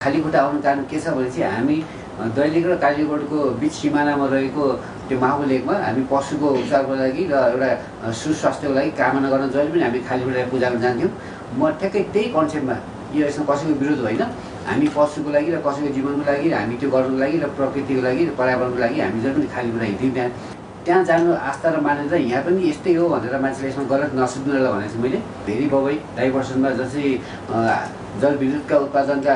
खालीखुट्टा आउनु कारण के छ भने चाहिँ हामी दैलेख र कालीकोटको बीच सिमानामा रहेको त्यो माहु लेकमा हामी पशुको उपचारको लागि र एउटा सुस्वास्थ्यको लागि कामना गर्न जहिले पनि हामी खालीखुट्टा पूजा गर्न जान्थ्यौँ। म ठ्याक्कै त्यही कन्सेप्टमा यो यसमा कसैको विरोध होइन, हामी पशुको लागि र कसैको जीवनको लागि हामी त्यो गर्नुको लागि र प्रकृतिको लागि र पर्यावरणको लागि हामी जहिले पनि खालीखुट्टा हिँड्थ्यौँ। त्यहाँ जानु आस्था र मान्यता यहाँ पनि यस्तै हो भनेर मान्छेले यसमा गलत नसुन्नुलाई भनेको छु मैले। भेरी बबई डाइभर्सनमा जस्तै जलविद्युतका उत्पादनका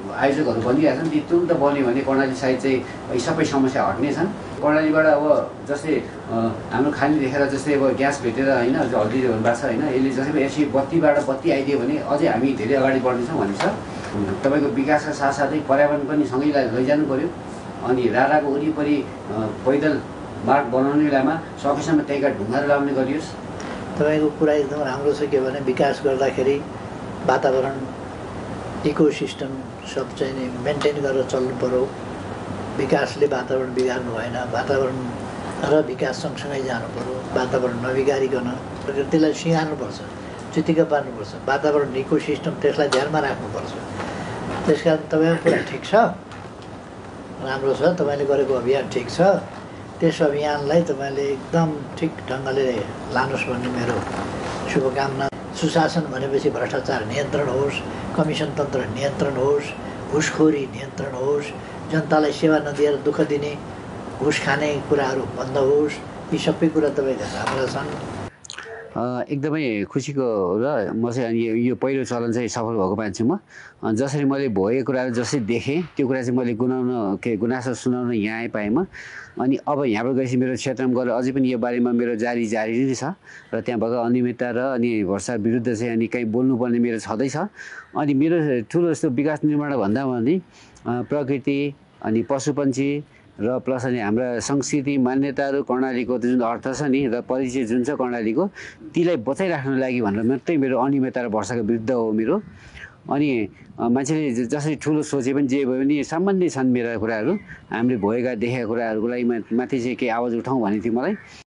आयोजकहरू भनिरहेछन् ती तुरुन्त बन्यो भने कर्णाली साइड चाहिँ यी सबै समस्या हट्नेछन्। कर्णालीबाट अब जस्तै हाम्रो खानी देखेर जस्तै अब ग्यास भेटेर होइन हल्दीहरू भएको छ होइन, यसले जस्तै यसरी बत्तीबाट बत्ती आइदियो भने अझै हामी धेरै अगाडि बढ्नेछौँ भन्ने छ। तपाईँको विकासका साथसाथै पर्यावरण पनि सँगै लैजानु पऱ्यो। अनि राराको वरिपरि पैदल मार्ग बनाउने बेलामा सकेसम्म त्यहीँका ढुङ्गाहरू लाउने गरियोस्। तपाईँको कुरा एकदम राम्रो छ। के भने विकास गर्दाखेरि वातावरण इकोसिस्टम सब चाहिँ नि मेन्टेन गरेर चल्नु पर्यो। विकासले वातावरण बिगार्नु भएन, वातावरण र विकास सँगसँगै जानु पर्यो। वातावरण नबिगारिकन त्यसलाई सिँगार्नुपर्छ, चित्तिका पार्नुपर्छ। वातावरण इकोसिस्टम त्यसलाई ध्यानमा राख्नुपर्छ। त्यस कारण तपाईँको कुरा ठिक छ, राम्रो छ, तपाईँले गरेको अभियान ठिक छ। त्यस अभियानलाई तपाईँले एकदम ठिक ढङ्गले लानुहोस् भन्ने मेरो शुभकामना। सुशासन भनेपछि भ्रष्टाचार नियन्त्रण होस्, कमिसन तन्त्र नियन्त्रण होस्, घुसखोरी नियन्त्रण होस्, जनतालाई सेवा नदिएर दुःख दिने घुस खाने कुराहरू बन्द होस्। यी सबै कुरा तपाईँका राम्रा छन्। एकदमै खुसीको र म चाहिँ यो पहिलो चलन चाहिँ सफल भएको मान्छे म। जसरी मैले भएको कुराहरू जसरी देखेँ त्यो कुरा चाहिँ मैले गुनासो सुनाउन यहाँ आइपाएँ म। अनि अब यहाँबाट गएपछि मेरो क्षेत्रमा गएर अझै पनि यो बारेमा मेरो जारी नै छ र त्यहाँ भएको अनियमितता र अनि भ्रष्टाचार विरुद्ध चाहिँ अनि कहीँ बोल्नुपर्ने मेरो छँदैछ। अनि मेरो ठुलो यस्तो विकास निर्माण भन्दा पनि प्रकृति अनि पशुपन्छी र प्लस अनि हाम्रा संस्कृति मान्यताहरू कर्णालीको जुन अर्थ छ नि र परिचय जुन छ कर्णालीको तीलाई बचाइराख्नको लागि भनेर मात्रै मेरो अनियमितता र भ्रष्टाचारको विरुद्ध हो मेरो। अनि मान्छेले जसरी ठुलो सोचे पनि जे भयो भने सामान्य छन् मेरा कुराहरू। हामीले भएका देखेका कुराहरूको लागि माथि चाहिँ केही आवाज उठाउँ भनेको थियो मलाई।